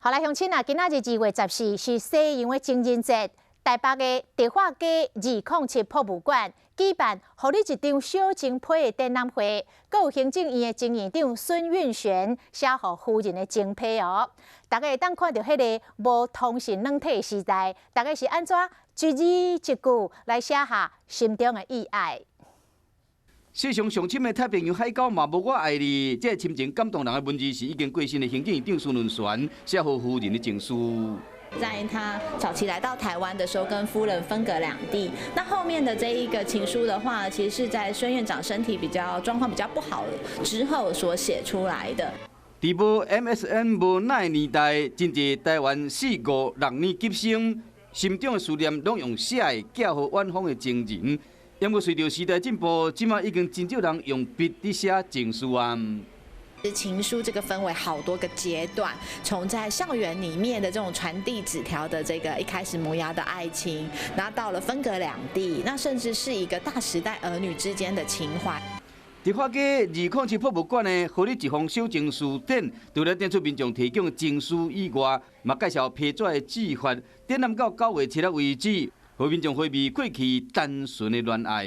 好來，鄉親啊，今仔日2月14是西洋的情人節，台北的迪化街207博物館舉辦予你一張小情批的展覽會，閣有行政院的前院長孫運璿寫予夫人的情批哦。大家會當看著彼个無通訊軟體的時代，大家是按怎一字一句來寫下心中的意愛。世上上深的太平洋海溝嘛無我愛你，這個深情感動人的文字是已經過身的行政院長孫運璿寫予夫人的情書。在他早期來到台灣的時候，跟夫人分隔兩地。那後面的這一個情書的話，其實是在孫院長身體比較狀況比較不好之後所寫出來的。佇無 MSN 無 LINE 年代，真濟台灣四五六年級生心中的思念攏用寫的寄予遠方的情人。不過隨著時代進步，這馬已經真少人用筆佇寫情書啊。情書這個分為好多個階段，從在校園裡面的這種傳遞紙條的這個一開始萌芽的愛情，然後到了分隔兩地，那甚至是一個大時代兒女之間的情懷。迪化街207博物館呢，予你一封小情書展，除了展出民眾提供情書以外，嘛介紹批紙的制法，展覽到9月7日為止，予民眾回味過去單純的戀愛。